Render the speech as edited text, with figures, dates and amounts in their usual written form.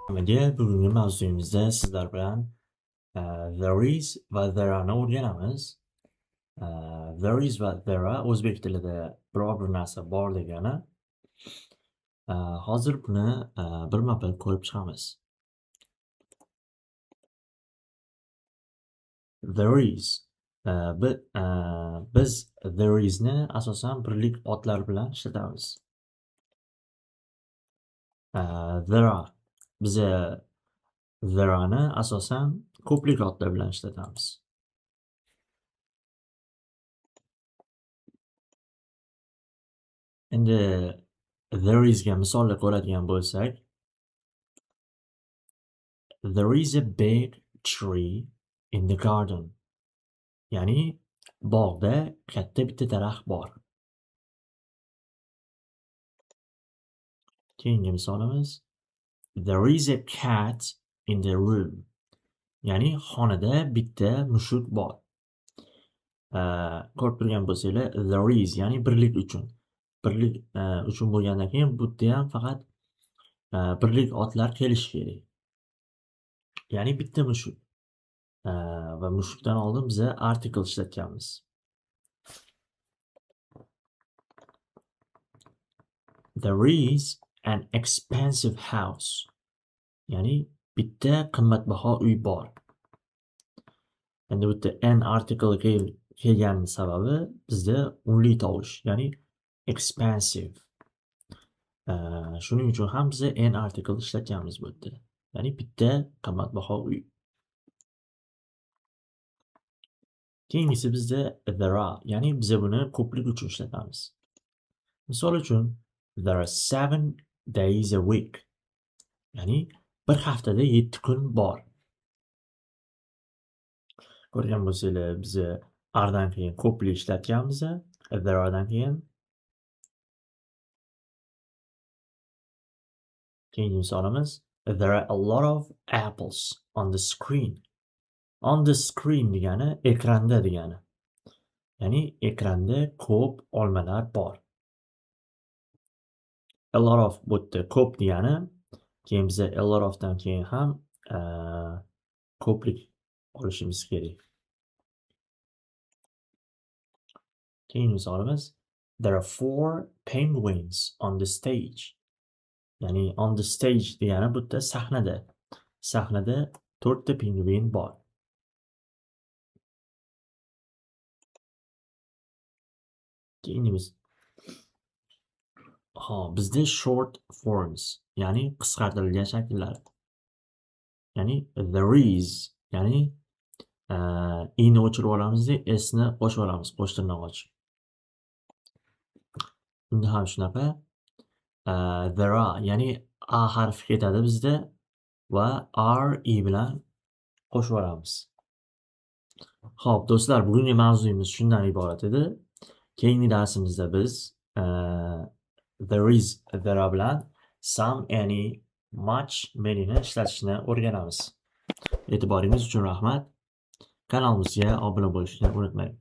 Hammaga bugungi mavzuyimizda sizlar bilan there is va there are'ni o'rganamiz. There is va there are o'zbek tilida biror bir narsa bor degani. Hozir buni birma-bir ko'rib chiqamiz. There is biz there is'ni asosan birlik otlar bilan ishlatamiz. There are biza there are'ni asosan ko'plik otlar bilan ishlatamiz. Endi there is'ga misollar ko'radigan bo'lsak, there is a big tree in the garden. Ya'ni bog'da katta bitta daraxt bor. Keyingi misolimiz there is a cat in the room. Ya'ni xonada bitta mushuk bor. Ko'rib turgan bo'lsanglar, there is ya'ni birlik uchun. Birlik uchun bo'lgandan keyin bu yerda ham faqat birlik otlar kelishi kerak. Ya'ni bitta mushuk. Va mushukdan oldin biza article ishlatganmiz. There is an expensive house. Ya'ni bitta qimmatbaho uy bor. Endi bu yerda an article kelganini sababi bizda unli tovush, ya'ni expensive. Shuning uchun ham biza an article ishlatganmiz bu yerda. Ya'ni bitta qimmatbaho uy. Keyingisi bizda there are, ya'ni biza buni ko'plik uchun ishlatamiz. Misol uchun, there are 7 days a week. Ya'ni bir haftada 7 kun bor. Ko'rgan bo'lsanglar, biza are'dan keyin ko'plik ishlatganmiz, there are'dan keyin. Keyingi misolimiz there are a lot of apples on the screen. On the screen degani ekranda degani. Ya'ni ekranda ko'p olmalar bor. A lot of bu yerda ko'p degani, keyin biza a lot ofdan keyin ham ko'plik olishimiz kerak. Keyingi misolimiz there are 4 penguins on the stage. Ya'ni on the stage degani bu yerda sahnada. Sahnada 4 ta pingvin bor. Keyingimiz. Hop, bizda short forms, ya'ni qisqartirilgan shakllar. Ya'ni there is, ya'ni i'ni o'chirib olamizda s ni qo'shib olamiz, qo'sh tirnoq ochib. Bunda ham shunaqa. There are, ya'ni a harfi ketadi bizda va r e bilan qo'shib olamiz. Xo'p, do'stlar, bugungi mavzuyimiz shundan iborat edi. Keyingi darsimizda biz there is, there are bilan some, any, much, many ni ishlatishni o'rganamiz. E'tiboringiz uchun rahmat. Kanalimizga obuna bo'lishni unutmang.